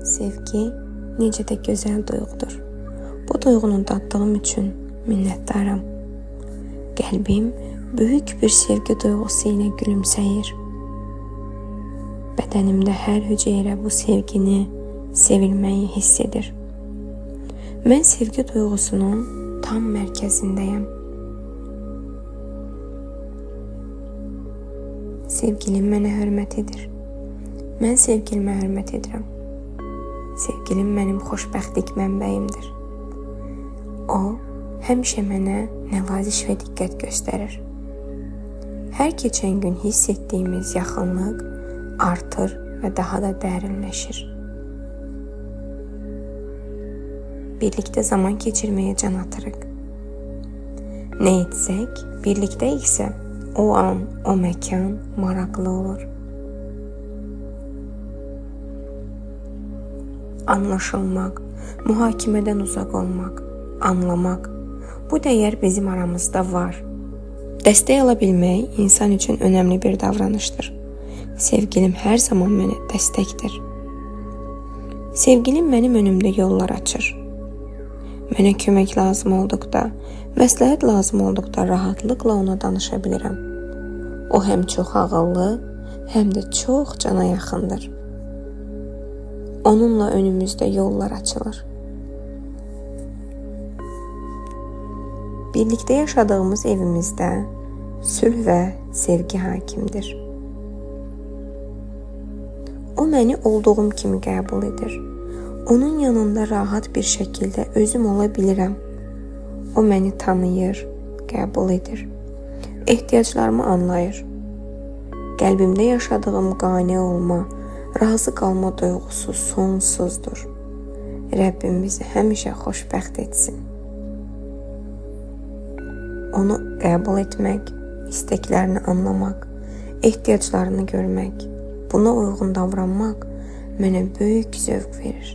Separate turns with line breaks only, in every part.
Sevgi necə də gözəl duyğudur. Bu duyğunu daddığım üçün minnətdaram. Qəlbim böyük bir sevgi duyğusu ilə gülümsəyir. Bədənimdə hər hüceyrə bu sevgini, sevilməyi hiss edir. Mən sevgi duyğusunun tam mərkəzindəyəm. Sevgilim mənə hörmət edir. Mən sevgilimə hörmət edirəm. Sevgilim mənim xoşbəxtlik mənbəyimdir. O, həmişə mənə nəvaziş və diqqət göstərir. Hər keçən gün hiss etdiyimiz yaxınlıq artır və daha da dərinləşir. Birlikdə zaman keçirməyə can atırıq. Nə etsək, birlikdəyiksə, o an, o məkan maraqlı olur. Anlaşılmaq, mühakimədən uzaq olmaq, anlamaq. Bu dəyər bizim aramızda var. Dəstək ala bilmək insan üçün önəmli bir davranışdır. Sevgilim hər zaman mənə dəstəkdir. Sevgilim mənim önümdə yollar açır. Mənə kömək lazım olduqda, məsləhət lazım olduqda rahatlıqla ona danışa bilirəm. O həm çox ağıllı, həm də çox cana yaxındır. Onunla önümüzdə yollar açılır. Birlikdə yaşadığımız evimizdə sülh və sevgi hakimdir. O məni olduğum kimi qəbul edir. Onun yanında rahat bir şəkildə özüm ola bilirəm. O məni tanıyır, qəbul edir. Ehtiyaclarımı anlayır. Qəlbimdə yaşadığım qane olma, razı qalma duyğusu sonsuzdur. Rəbbim bizi həmişə xoşbəxt etsin. Onu qəbul etmək, istəklərini anlamaq, ehtiyaclarını görmək, buna uyğun davranmaq mənə böyük zövq verir.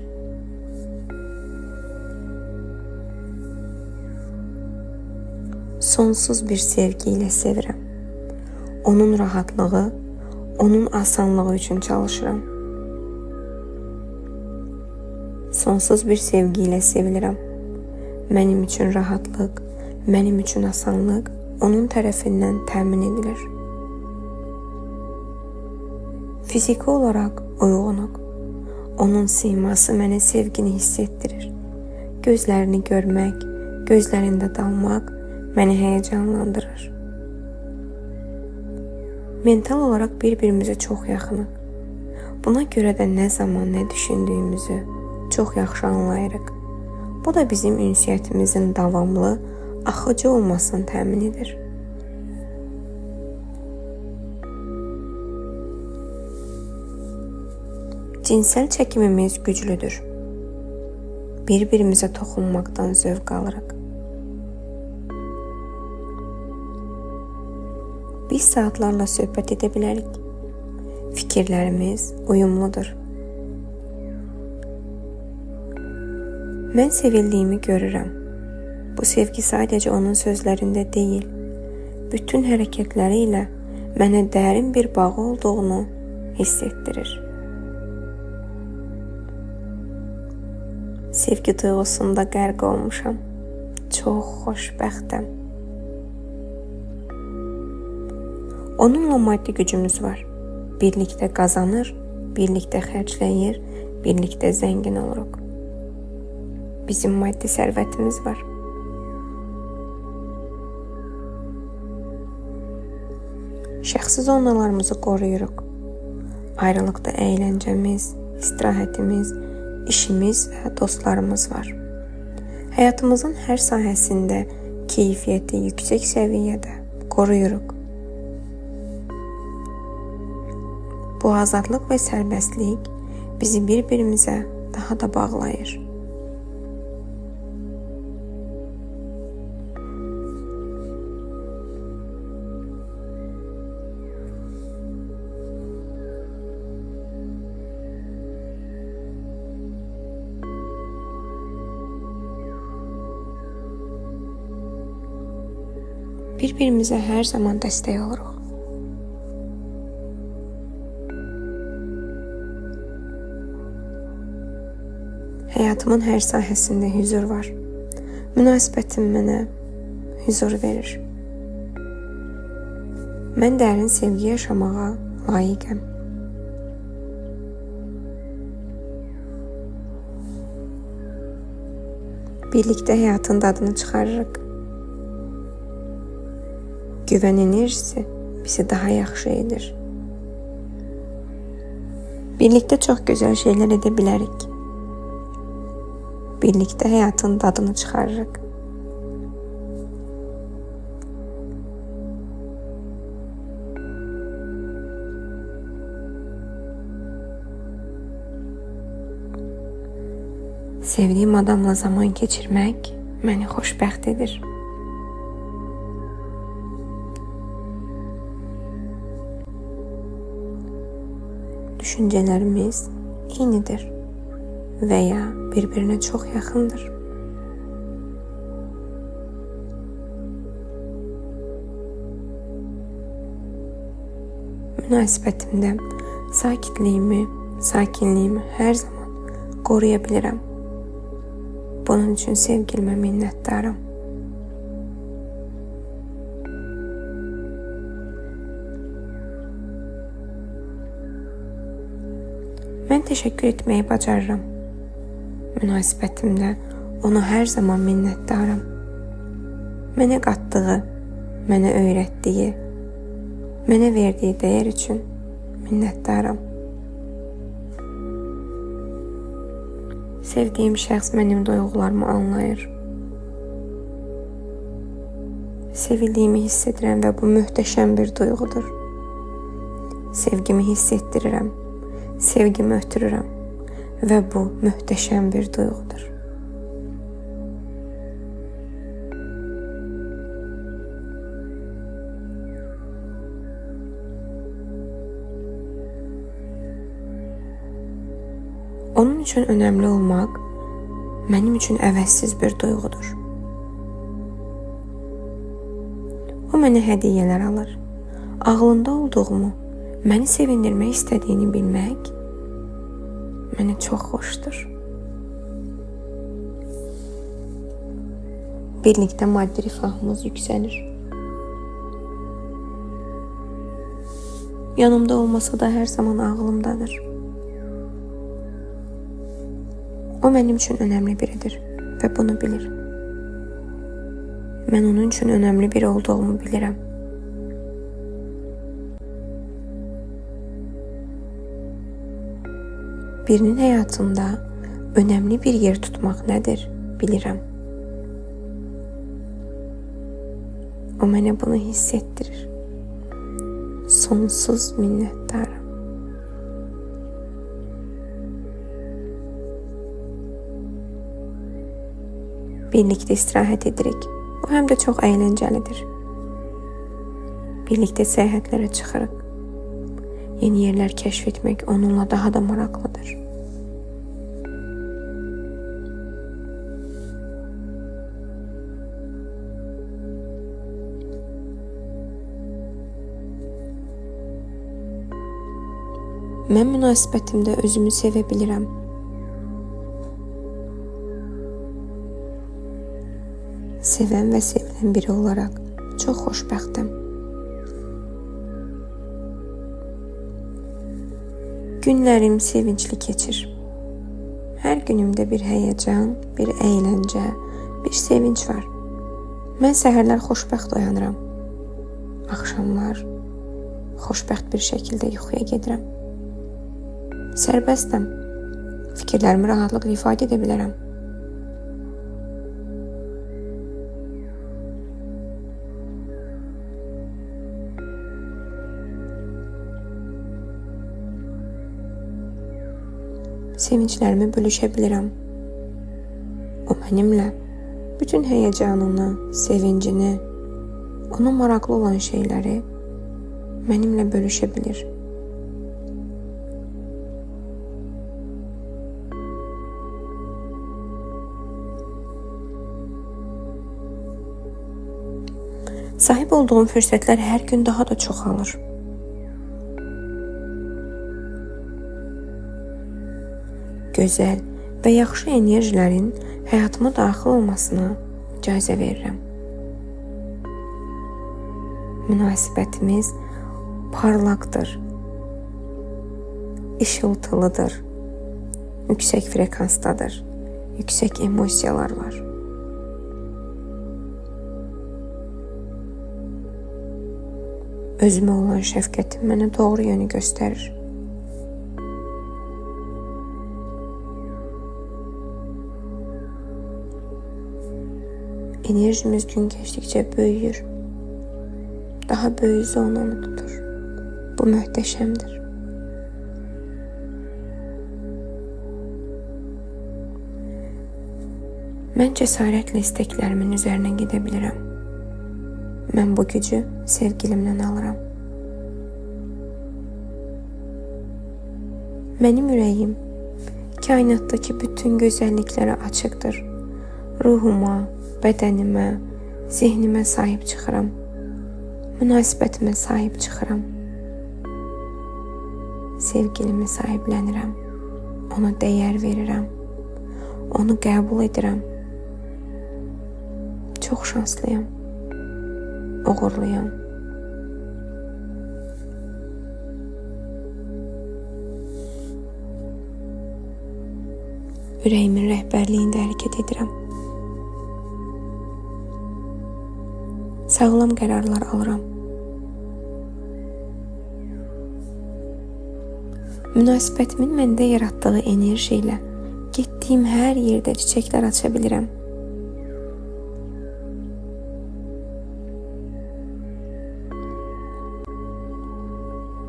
Sonsuz bir sevgi ilə sevirəm. Onun rahatlığı, onun asanlığı üçün çalışıram. Sonsuz bir sevgi ilə sevilirəm. Mənim üçün rahatlıq, mənim üçün asanlıq onun tərəfindən təmin edilir. Fiziki olaraq uyğunuq. Onun siması mənə sevgini hiss etdirir. Gözlərini görmək, gözlərində dalmaq məni həyəcanlandırır. Mental olaraq bir-birimizə çox yaxınıq. Buna görə də nə zaman nə düşündüyümüzü çox yaxşı anlayırıq. Bu da bizim ünsiyyətimizin davamlı, axıcı olmasını təmin edir. Cinsəl çəkimimiz güclüdür. Bir-birimizə toxunmaqdan zövq alırıq. Biz saatlarla söhbət edə bilərik. Fikirlərimiz uyumludur. Mən sevildiyimi görürəm. Bu sevgi sadəcə onun sözlərində deyil, bütün hərəkətləri ilə mənə dərin bir bağı olduğunu hiss etdirir. Sevgi duyğusunda qərq olmuşam. Çox xoşbəxtəm. Onunla maddi gücümüz var. Birlikdə qazanır, birlikdə xərcləyir, birlikdə zəngin oluruq. Bizim maddi sərvətimiz var. Şəxsi zonalarımızı qoruyuruq. Ayrılıqda əyləncəmiz, istirahətimiz, işimiz və dostlarımız var. Həyatımızın hər sahəsində keyfiyyəti yüksək səviyyədə qoruyuruq. Bu azadlıq və sərbəstlik bizi bir-birimizə daha da bağlayır. Bir-birimizə hər zaman dəstək oluruq. Həyatımın hər sahəsində hüzur var. Münasibətim mənə hüzur verir. Mən dərin sevgi yaşamağa layiqəm. Birlikdə həyatın dadını çıxarırıq. Güvən enerjisi bizi daha yaxşı edir. Birlikdə çox gözəl şeylər edə bilərik. Birlikdə həyatın dadını çıxarırıq. Sevdiyim adamla zaman keçirmək məni xoşbəxt edir. Düşüncələrimiz eynidir və ya bir-birinə çox yaxındır. Münasibətimdə sakitliyimi, sakinliyimi hər zaman qoruya bilirəm. Bunun üçün sevgilimə minnətdaram. Mən təşəkkür etməyi bacarıram. Münasibətimdə ona hər zaman minnətdaram. Mənə qatdığı, mənə öyrətdiyi, mənə verdiyi dəyər üçün minnətdaram. Sevdiyim şəxs mənim duyğularımı anlayır. Sevildiyimi hiss edirəm və bu möhtəşəm bir duyğudur. Sevgimi hiss etdirirəm, sevgimi ötürürəm və bu möhtəşəm bir duyğudur. Onun üçün önəmli olmaq mənim üçün əvəzsiz bir duyğudur. O mənə hədiyyələr alır. Ağlında olduğumu, məni sevindirmək istədiyini bilmək mənə çox xoşdur. Birlikdə maddi rifahımız yüksəlir. Yanımda olmasa da hər zaman ağlımdadır. O mənim üçün önəmli biridir və bunu bilir. Mən onun üçün önəmli biri olduğumu bilirəm. Birinin həyatında önəmli bir yer tutmaq nədir, bilirəm. O mənə bunu hiss etdirir. Sonsuz minnətdaram. Birlikdə istirahət edirik. Bu həm də çox əyləncəlidir. Birlikdə səyahətlərə çıxırıq. Yeni yerlər kəşf etmək onunla daha da maraqlıdır. Mən münasibətimdə özümü sevə bilirəm. Sevən və sevilən biri olaraq çox xoşbəxtəm. Günlərim sevincli keçir. Hər günümdə bir həyəcan, bir əyləncə, bir sevinç var. Mən səhərlər xoşbəxt oyanıram. Axşamlar xoşbəxt bir şəkildə yuxuya gedirəm. Sərbəstəm. Fikirlərimi rahatlıqla ifadə edə bilərəm. Sevinclərimi bölüşə bilirəm. O mənimlə bütün həyəcanını, sevincini, ona maraqlı olan şeyləri mənimlə bölüşə bilir. Sahib olduğum fürsətlər hər gün daha da çoxalır. Gözəl və yaxşı enerjilərin həyatıma daxil olmasına icazə verirəm. Münasibətimiz parlaqdır, işıltılıdır, yüksək frekansdadır, yüksək emosiyalar var. Özümə olan şəfqətim mənə doğru yönü göstərir. Enerjimiz gün keçdikcə böyüyür. Daha böyük zonanı tutur. Bu möhtəşəmdir. Mən cəsarətlə istəklərimin üzərinə gedə bilirəm. Mən bu gücü sevgilimdən alıram. Mənim ürəyim kainatdakı bütün gözəlliklərə açıqdır. Ruhuma, bədənimə, zehnimə sahib çıxıram. Münasibətimə sahib çıxıram. Sevgilimi sahiblənirəm. Ona dəyər verirəm. Onu qəbul edirəm. Çox şanslıyam. Uğurluyam. Ürəyimin rəhbərliyində hərəkət edirəm. Sağlam qərarlar alıram. Münasibətimin məndə yaratdığı enerji ilə getdiyim hər yerdə çiçəklər aça bilirəm.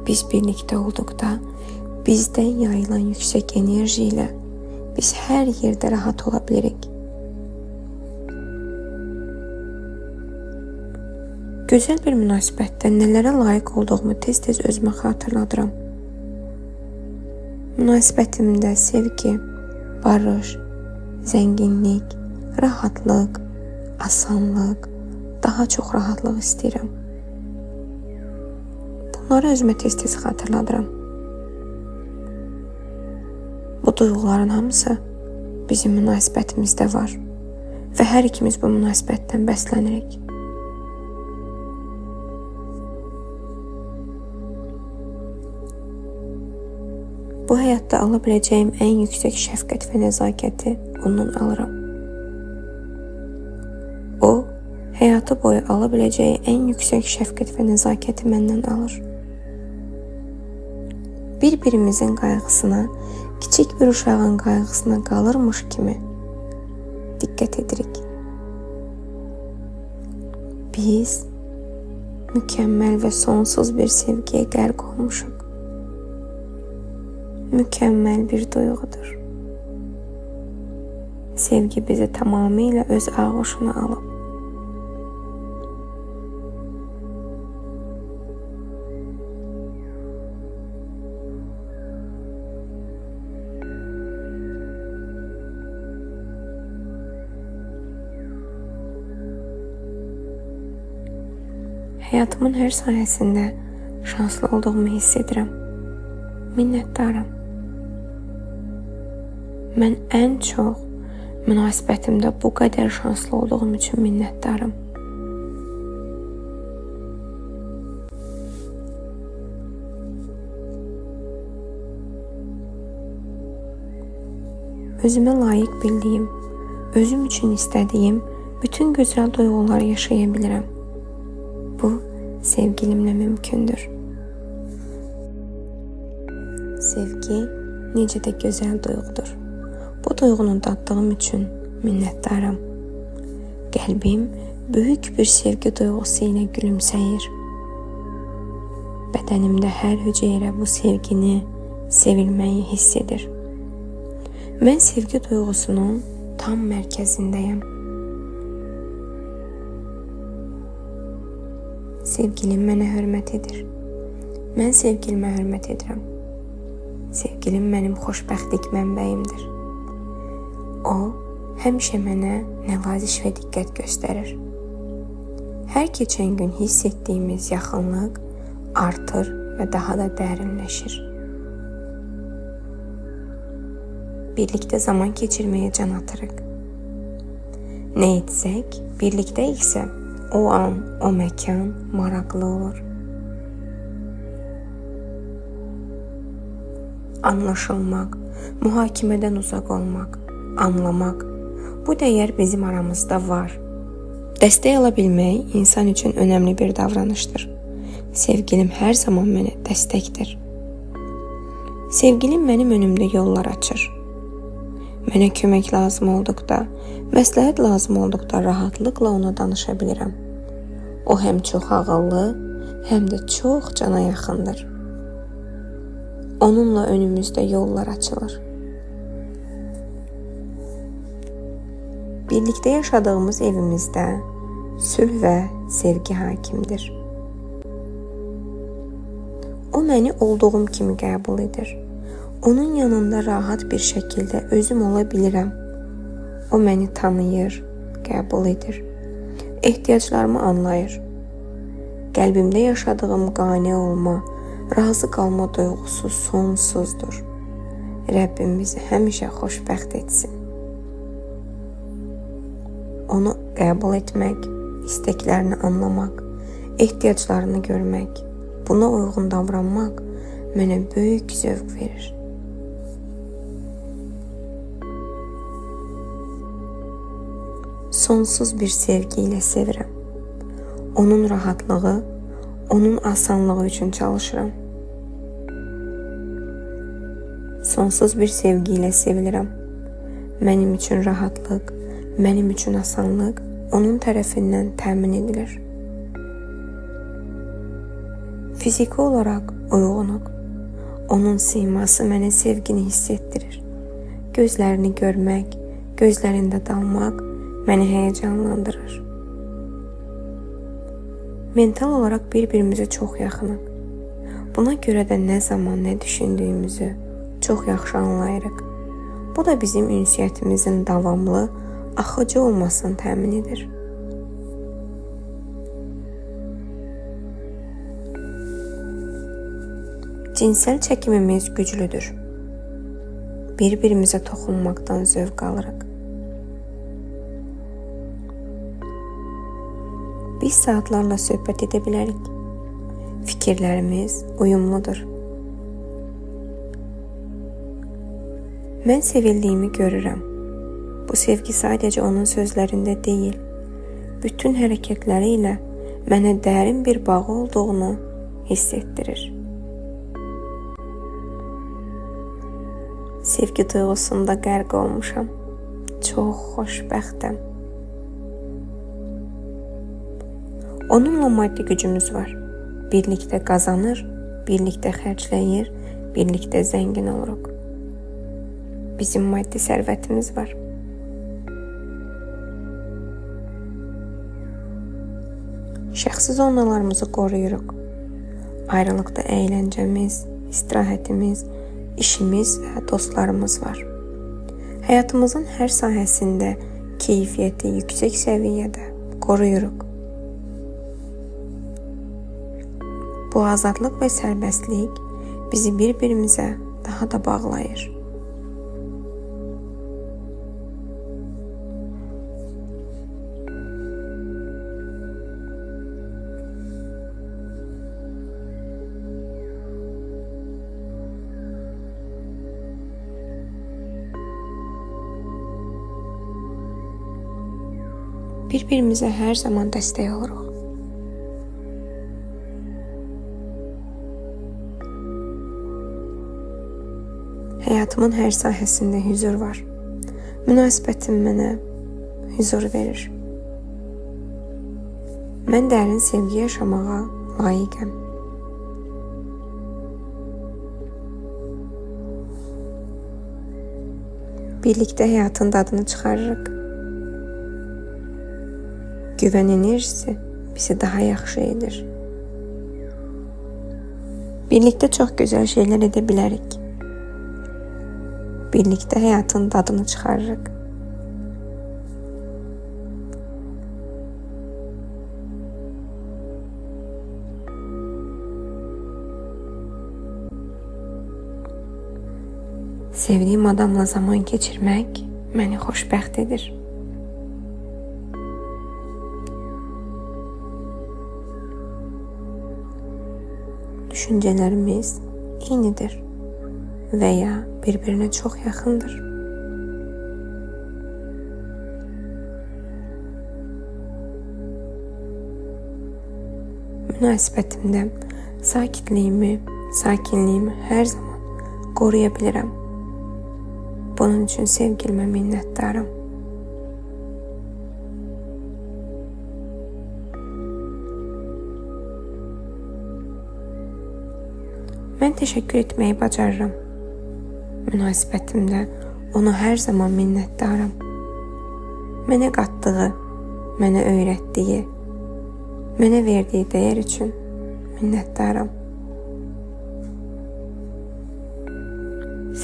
Biz birlikdə olduqda bizdən yayılan yüksək enerji ilə biz hər yerdə rahat ola bilirik. Gözəl bir münasibətdə nələrə layiq olduğumu tez-tez özümə xatırladıram. Münasibətimdə sevgi, barış, zənginlik, rahatlıq, asanlıq, daha çox rahatlıq istəyirəm. Bunları özümə tez-tez xatırladıram. Bu duyğuların hamısı bizim münasibətimizdə var və hər ikimiz bu münasibətdən bəslənirik. Bu həyatda ala biləcəyim ən yüksək şəfqət və nəzakəti ondan alıram. O, həyatı boyu ala biləcəyi ən yüksək şəfqət və nəzakəti məndən alır. Bir-birimizin qayğısına, kiçik bir uşağın qayğısına qalırmış kimi diqqət edirik. Biz mükəmməl və sonsuz bir sevgiyə qərq olmuşuq. Mükəmməl bir duyğudur. Sevgi bizi tamamilə öz ağuşuna alıb. Həyatımın hər sahəsində şanslı olduğumu hiss edirəm. Minnətdaram. Mən ən çox münasibətimdə bu qədər şanslı olduğum üçün minnətdaram. Özümə layiq bildiyim, özüm üçün istədiyim bütün gözəl duyğuları yaşaya bilirəm. Bu, sevgilimlə mümkündür. Sevgi necə də gözəl duyğudur. Bu duyğunu daddığım üçün minnətdaram. Qəlbim böyük bir sevgi duyğusu ilə gülümsəyir. Bədənimdə hər hüceyrə bu sevgini, sevilməyi hiss edir. Mən sevgi duyğusunun tam mərkəzindəyəm. Sevgilim mənə hörmət edir. Mən sevgilimə hörmət edirəm. Sevgilim mənim xoşbəxtlik mənbəyimdir. O, həmişə mənə nəvaziş və diqqət göstərir. Hər keçən gün hiss etdiyimiz yaxınlıq artır və daha da dərinləşir. Birlikdə zaman keçirməyə can atırıq. Nə etsək, birlikdəyiksə, o an, o məkan maraqlı olur. Anlaşılmaq, mühakimədən uzaq olmaq, anlamaq, bu dəyər bizim aramızda var. Dəstək ala bilmək insan üçün önəmli bir davranışdır. Sevgilim hər zaman mənə dəstəkdir. Sevgilim mənim önümdə yollar açır. Mənə kömək lazım olduqda, məsləhət lazım olduqda rahatlıqla ona danışa bilirəm. O həm çox ağıllı, həm də çox cana yaxındır. Onunla önümüzdə yollar açılır. Birlikdə yaşadığımız evimizdə sülh və sevgi hakimdir. O məni olduğum kimi qəbul edir. Onun yanında rahat bir şəkildə özüm ola bilirəm. O məni tanıyır, qəbul edir. Ehtiyaclarımı anlayır. Qəlbimdə yaşadığım qane olma, razı qalma duyğusu sonsuzdur. Rəbbim bizi həmişə xoşbəxt etsin. Onu qəbul etmək, istəklərini anlamaq, ehtiyaclarını görmək, buna uyğun davranmaq mənə böyük zövq verir. Sonsuz bir sevgi ilə sevirəm. Onun rahatlığı, onun asanlığı üçün çalışıram. Sonsuz bir sevgi ilə sevilirəm. Mənim üçün rahatlıq, mənim üçün asanlıq onun tərəfindən təmin edilir. Fiziki olaraq uyğunuq. Onun siması mənə sevgini hiss etdirir. Gözlərini görmək, gözlərində dalmaq məni həyəcanlandırır. Mental olaraq bir-birimizə çox yaxınıq. Buna görə də nə zaman nə düşündüyümüzü çox yaxşı anlayırıq. Bu da bizim ünsiyyətimizin davamlı, axıcı olmasını təmin edir. Cinsəl çəkimimiz güclüdür. Bir-birimizə toxunmaqdan zövq alırıq. Biz saatlarla söhbət edə bilərik. Fikirlərimiz uyumludur. Mən sevildiyimi görürəm. Bu sevgi sadəcə onun sözlərində deyil, bütün hərəkətləri ilə mənə dərin bir bağı olduğunu hiss etdirir. Sevgi duyğusunda qərq olmuşam. Çox xoşbəxtəm. Onunla maddi gücümüz var. Birlikdə qazanır, birlikdə xərcləyir, birlikdə zəngin oluruq. Bizim maddi sərvətimiz var. Şəxsi zonalarımızı qoruyuruq. Ayrılıqda əyləncəmiz, istirahətimiz, işimiz və dostlarımız var. Həyatımızın hər sahəsində keyfiyyəti yüksək səviyyədə qoruyuruq. Bu azadlıq və sərbəstlik bizi bir-birimizə daha da bağlayır. Bir-birimizə hər zaman dəstək oluruq. Həyatımın hər sahəsində hüzur var. Münasibətim mənə hüzur verir. Mən dərin sevgi yaşamağa layiqəm. Birlikdə həyatın dadını çıxarırıq. Güvən enerjisi bizi daha yaxşı edir. Birlikdə çox gözəl şeylər edə bilərik. Birlikdə həyatın dadını çıxarırıq. Sevdiyim adamla zaman keçirmək məni xoşbəxt edir. Düşüncələrimiz eynidir və ya bir-birinə çox yaxındır. Münasibətimdə sakitliyimi, sakinliyimi hər zaman qoruya bilirəm. Bunun üçün sevgilimə minnətdaram. Mən təşəkkür etməyi bacarıram. Münasibətimdə ona hər zaman minnətdaram. Mənə qatdığı, mənə öyrətdiyi, mənə verdiyi dəyər üçün minnətdaram.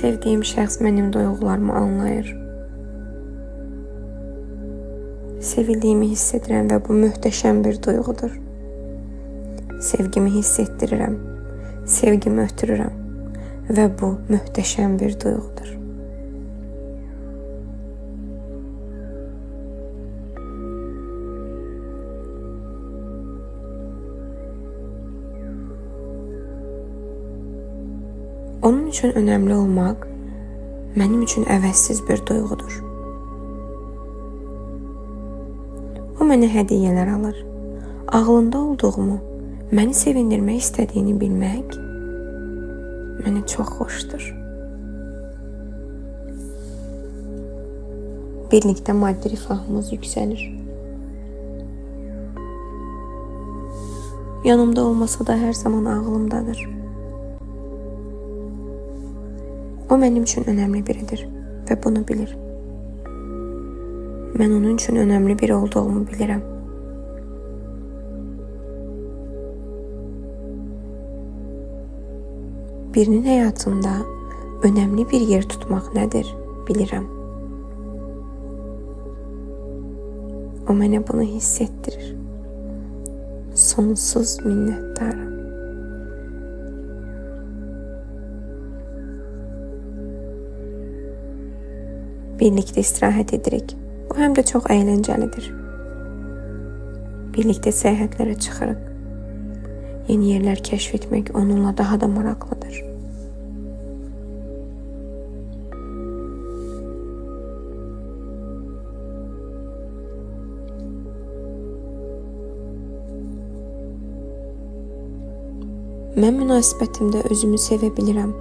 Sevdiyim şəxs mənim duyğularımı anlayır. Sevildiyimi hiss edirəm və bu möhtəşəm bir duyğudur. Sevgimi hiss etdirirəm, sevgimi ötürürəm və bu möhtəşəm bir duyğudur. Onun üçün önəmli olmaq mənim üçün əvəzsiz bir duyğudur. O mənə hədiyyələr alır. Ağlında olduğumu, məni sevindirmək istədiyini bilmək mənə çox xoşdur. Birlikdə maddi rifahımız yüksəlir. Yanımda olmasa da hər zaman ağlımdadır. O mənim üçün önəmli biridir və bunu bilir. Mən onun üçün önəmli biri olduğumu bilirəm. Birinin həyatında önəmli bir yer tutmaq nədir, bilirəm. O mənə bunu hiss etdirir. Sonsuz minnətdaram. Birlikdə istirahət edirik. Bu həm də çox əyləncəlidir. Birlikdə səyahətlərə çıxırıq. Yeni yerlər kəşf etmək onunla daha da maraqlıdır. Mən münasibətimdə özümü sevə bilirəm.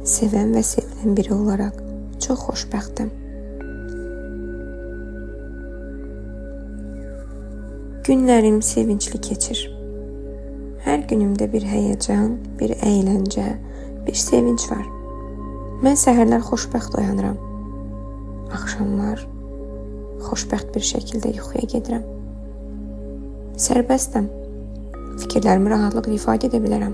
Sevən və sevilən biri olaraq çox xoşbəxtəm. Günlərim sevincli keçir. Hər günümdə bir həyəcan, bir əyləncə, bir sevinç var. Mən səhərlər xoşbəxt oyanıram. Axşamlar xoşbəxt bir şəkildə yuxuya gedirəm. Sərbəstəm. Fikirlərimi rahatlıqla ifadə edə bilərəm.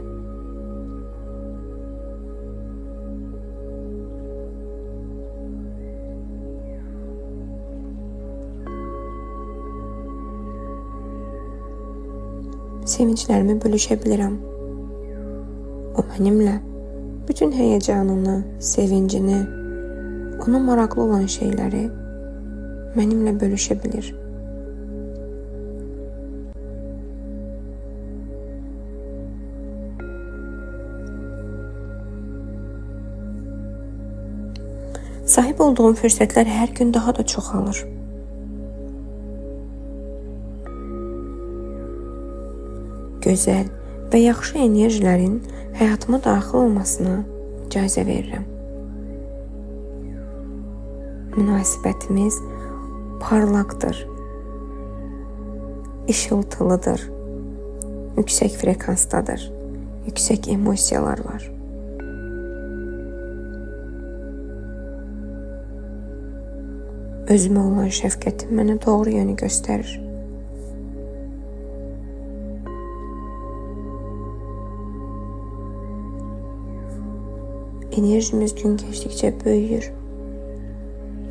Sevinclərimi bölüşə bilirəm. O mənimlə bütün həyəcanını, sevincini, ona maraqlı olan şeyləri mənimlə bölüşə bilir. Sahib olduğum fürsətlər hər gün daha da çoxalır. Gözəl və yaxşı enerjilərin həyatıma daxil olmasına icazə verirəm. Münasibətimiz parlaqdır, işıltılıdır, yüksək frekansdadır, yüksək emosiyalar var. Özümə olan şəfqətim mənə doğru yönü göstərir. Enerjimiz gün keçdikcə böyüyür.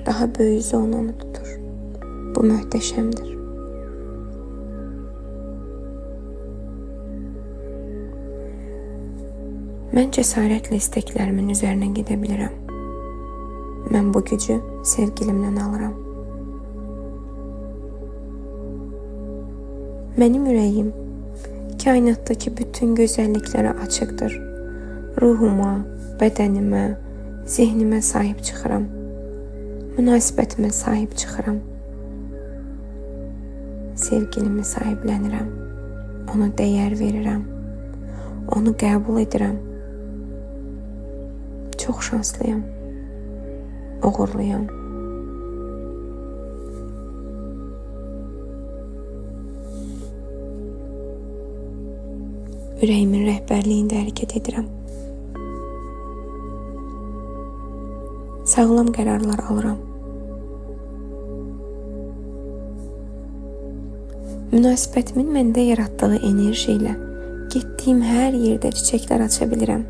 Daha böyük zonanı tutur. Bu möhtəşəmdir. Mən cəsarətlə istəklərimin üzərinə gedə bilirəm. Mən bu gücü sevgilimdən alıram. Mənim ürəyim kainatdakı bütün gözəlliklərə açıqdır. Ruhuma, bədənimə, zehnimə sahib çıxıram. Münasibətimə sahib çıxıram. Sevgilimi sahiblənirəm. Ona dəyər verirəm. Onu qəbul edirəm. Çox şanslıyam. Uğurluyam. Ürəyimin rəhbərliyində hərəkət edirəm. Sağlam qərarlar alıram. Münasibətimin məndə yaratdığı enerji ilə getdiyim hər yerdə çiçəklər aça bilirəm.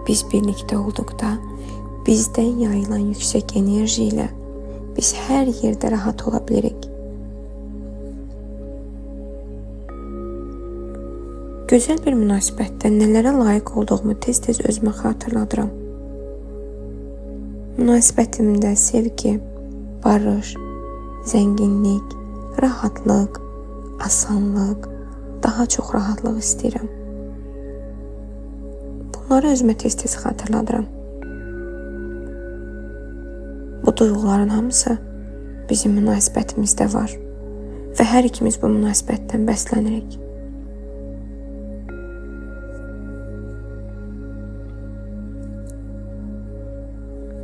Biz birlikdə olduqda bizdən yayılan yüksək enerji ilə biz hər yerdə rahat ola bilirik. Gözəl bir münasibətdə nələrə layiq olduğumu tez-tez özümə xatırladıram. Münasibətimdə sevgi, barış, zənginlik, rahatlıq, asanlıq, daha çox rahatlıq istəyirəm. Bunları özümə tez-tez xatırladıram. Bu duyğuların hamısı bizim münasibətimizdə var və hər ikimiz bu münasibətdən bəslənirik.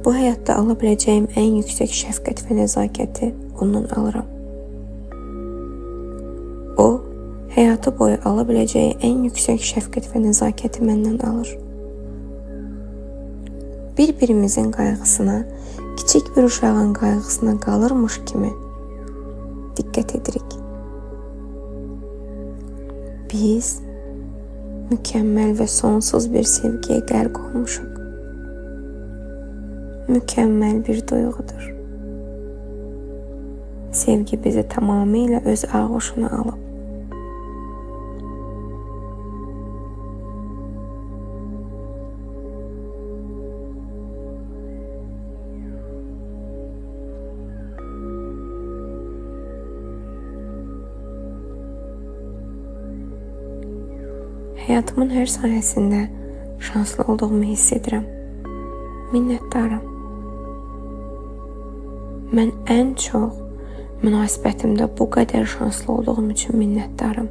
Bu həyatda ala biləcəyim ən yüksək şəfqət və nəzakəti ondan alıram. O, həyatı boyu ala biləcəyi ən yüksək şəfqət və nəzakəti məndən alır. Bir-birimizin qayğısına, kiçik bir uşağın qayğısına qalırmış kimi diqqət edirik. Biz mükəmməl və sonsuz bir sevgiyə qərq olmuşuq. Mükəmməl bir duyğudur. Sevgi bizi tamamilə öz ağuşuna alıb. Həyatımın hər sahəsində şanslı olduğumu hiss edirəm. Minnətdaram. Mən ən çox münasibətimdə bu qədər şanslı olduğum üçün minnətdaram.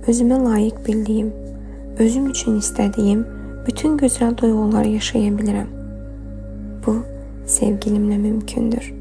Özümə layiq bildiyim, özüm üçün istədiyim bütün gözəl duyğuları yaşaya bilirəm. Bu, sevgilimlə mümkündür.